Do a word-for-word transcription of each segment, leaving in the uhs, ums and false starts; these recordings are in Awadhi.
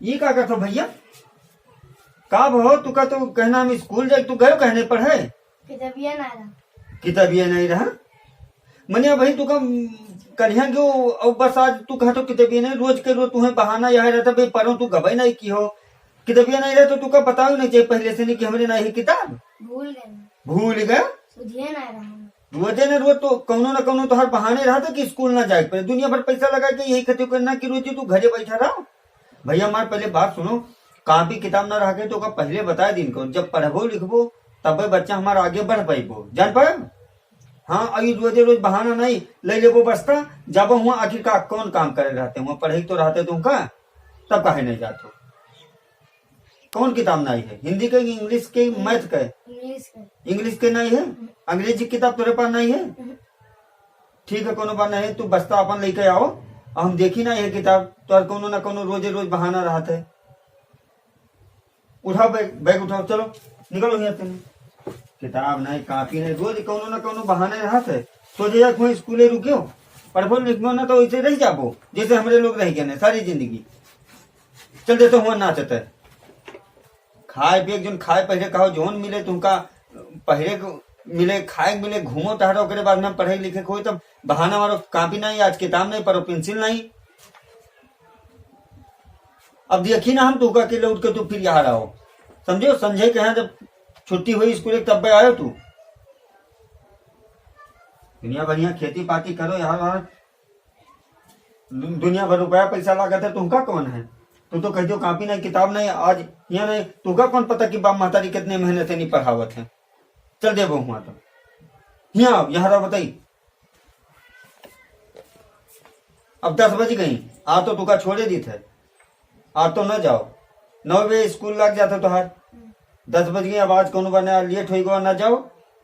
ई का कहत हो भइया? का भो, तुका तो कहना हम स्कूल जाए, तू गयो कहने पढ़े? किताबिया ना रहा। किताबिया नहीं रहा? मनिया भाई, तुका कलिया गयो, अब बस आज तू कहत हो किताबिया नहीं, रोज के रोज तुहे बहाना यह रहता, भाई पढ़ो तू गबे नहीं की हो। किताबिया नहीं रहा तो तुका बताओ नहीं चाहिए पहले से नहीं कि हमरे नहीं है किताब। भूल गए। भूल गए? सुधिया ना रहा। रोजे न रोज तो कौनो न कौनो तोहर बहाने रहत कि स्कूल ना जाए के पड़े। दुनिया भर पैसा लगा के यही खातिर करना कि रोज तू घरे बैठा रहो। भइया हमार पहले बात सुनो, कॉपी किताब ना रह के तो ओका पहले बता दिन को, जब पढ़बो लिखबो तबे बच्चा हमार आगे बढ़ पाइबो, जान पाए। हाँ, अभी रोजे रोज बहाना नहीं, ले लेबो बस्ता, जाबो हुआ, आखिर का कौन काम करे रहते हुआ, पढ़े तो रहते तुमका, तब काहे नहीं जात हो? कौन किताब नहीं है? हिंदी के, इंग्लिश के, मैथ के? इंग्लिश के। इंग्लिश के नहीं है? हम्म। अंग्रेजी किताब तोरे पास नहीं है? हम्म। ठीक है, कोनो बात नहीं, तू बस्ता अपन लेके आओ, और हम देखी ना ये किताब, तो कोनो ना कोनो रोजे रोज बहाना रहत है। उठाओ बैग, बैग उठाओ, चलो, निकलो यहाँ से। किताब नहीं, कॉपी नहीं, रोज कोनो ना कोनो बहाने रहत है। सोचे यार, कोई स्कूले रुक्यो, पढ़बो लिखबो ना तो ऐसे रह जाबो, जैसे हमरे लोग रह गए ना सारी जिंदगी। चल देते हुआ नाचत है। खाए पिए के जोन खाए पहले कहो, जोन मिले तुमका पहले को मिले, खाए के मिले, घूमो टहरो, ओकरे बाद में पढ़े लिखे के होई, तब बहाना मारो, कॉपी नहीं, आज किताब नहीं, पढ़ो, पेंसिल नहीं। अब देखी ना हम तुमका के लौट के तू फिर यहाँ रहो, समझो, संजय के यहाँ जब छुट्टी हुई स्कूल के, तब आयो तू। दुनिया बढ़िया खेती पाती करो यार, यार। दु-, दुनिया भर रुपया पैसा लागत है, तुमका कौन है? तू तो कह दो कॉपी नहीं, किताब नहीं, आज यहाँ नहीं, तुमका कौन पता कि बाप महतारी कितने मेहनत से नहीं पढ़ावत है। चल देबो हुआ तो। यहाँ आओ, यहाँ रहो, बताई। अब दस बज गई, आ तो तुका छोड़े दी थे, आ तो ना जाओ, नौ बजे स्कूल लग जाता तोहार। दस बज गई, अब आज कोनो बने लेट हो गवा, ना जाओ।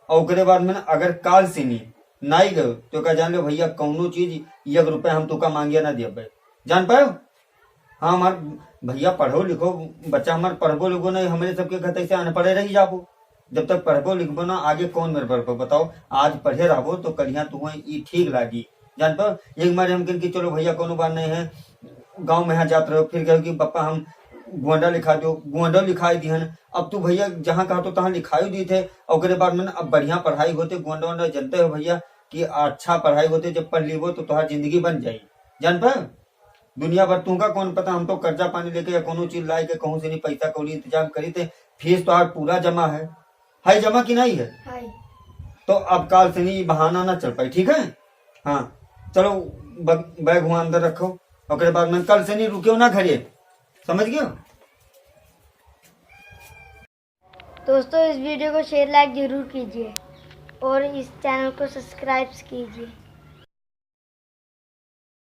और ओकरे बाद में अगर काल से नहीं नाई गयो तो का जान लो भइया, कौनो चीज एक रुपया हम तुका मांगिया ना दिया भाई, जान पायो। हाँ, हमार भइया पढ़ो लिखो, बच्चा हमार पढ़बो लिखो नहीं, हमरे सबके घर से अनपढ़े रह जाबो। जब तक पढ़बो लिखबो ना, आगे कौन मेरे पर बताओ। आज पढ़े रहबो तो कलिया तुम्हें ई ठीक लागी, जान पाओ। एक मारे हम कहें कि चलो भइया कोनो बात नहीं है, गाँव में यहाँ जात रहो, फिर कहो कि पप्पा हम गोंडा लिखा दो, गोंडा लिखाई दिहन। अब तू भइया जहाँ कहा तो तहाँ लिखाई दी थे, ओकरे बाद में अब बढ़िया पढ़ाई होते, गोंडा वोंडा जनते हो भइया कि अच्छा पढ़ाई होते, जब पढ़ लीबो तो तोहार जिंदगी बन जाई, जान पाए। दुनिया भर तुमका कौन पता, हम तो कर्जा पानी लेके या कोनो चीज लाए के कहूँ से नहीं पैसा कौड़ी इंतजाम करी थे, फीस तो आज पूरा जमा है, है जमा कि नहीं है? है। तो अब काल से नहीं बहाना ना चल पाई, ठीक है? हाँ, चलो ब-, बैग हुआ अंदर रखो, ओकरे बाद में कल से नहीं रुकियो ना घरे, समझ गयो? दोस्तों, इस वीडियो को शेयर लाइक जरूर कीजिए और इस चैनल को सब्सक्राइब कीजिए।